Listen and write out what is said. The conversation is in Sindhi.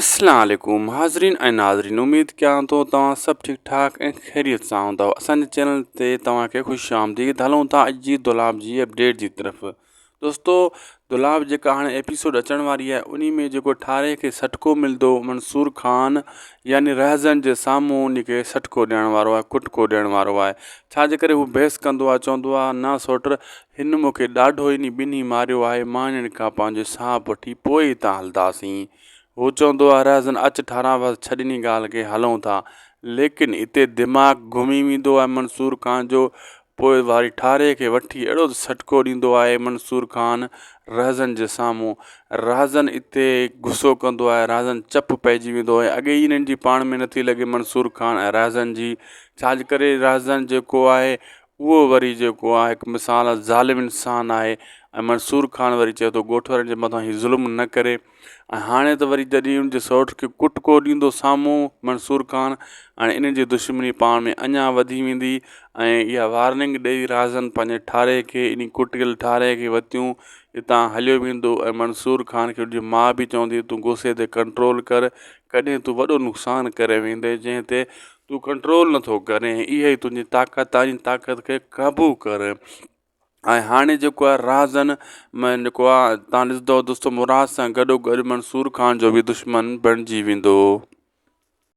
اسلام عليڪم حاضرين ۽ ناظرين اميد ڪيان ٿو توهان سڀ ٺيڪ ٺاڪ ۽ خيريت سان هوندؤ اسان جي چينل تي توهان کي خوش آمديد هلون ٿا اڄ جي دولاب جي اپڊيٽ جي طرف دوستو دولاب جيڪا هاڻي ايپيسوڊ اچڻ واري آهي انهي ۾ جيڪو ٺاري کي سٽڪو ملندو منصور خان يعني رهزن جي سامهون ان کي سٽڪو ڏيڻ وارو آهي ڪٽڪو ڏيڻ وارو آهي ڇا جي ڪري هو بحث ڪندو آهي چوندو آهي نه سوٽ هن مون کي ڏاڍو انهي ٻنهي ماريو آهي، مان انهن کان پنهنجو حساب وٺي پوء هتان هلنداسين. هو چوندو آهي، رهزن اچ ٺاران بس ڇڏ انهي ڳالهه کي هلون ٿا. ليڪن اتي دماغ گهمي ويندو آهي منصور خان جو، پوء واري ٺاري کي وٺي اهڙو ته سٽڪو ڏيندو آهي منصور خان رهزن جي سامهون. رهزن اتي غصو ڪندو آهي، رهزن چپ پئجي ويندو آهي. اڳي ئي انهن جي پاڻ ۾ نٿي لڳي منصور خان ۽ رهزن جي، ڇا جي ڪري رهزن جيڪو آهي اهو وري جيڪو آهي هڪ مثال آهي ظالم انسان آهي ۽ منصور خان وري چئي ٿو ڳوٺ وارن جي مٿان هي ظلم نه ڪري ۽ هاڻي ته وري جڏهن ان جي سئوٽ کي ڪٽڪو ڏيندو سامهون منصور خان هاڻي انهن جي دشمني پاڻ ۾ اڃا وڌي ويندي ۽ اها وارننگ ڏئي رازن پنهنجي ٺاري کي انهي ڪٽيل ٺاري کي وتيون هتان هليو ويندو ۽ منصور خان کي ان جي ماء به چوندي تون غصي تي ڪنٽرول ڪر ڪڏهن تون وڏو نقصان ڪري ويندي جنهن تي تون ڪنٽرول نٿو ڪرين اها ئي تنهنجي طاقت آهي ان طاقت کي قابو ڪر ۽ هاڻي جيڪو آهي رازن ۾ جيڪو آهي تان ڏسندو دوستو مراد سان گڏو گڏ منصور خان جو به دشمن بڻجي ويندو.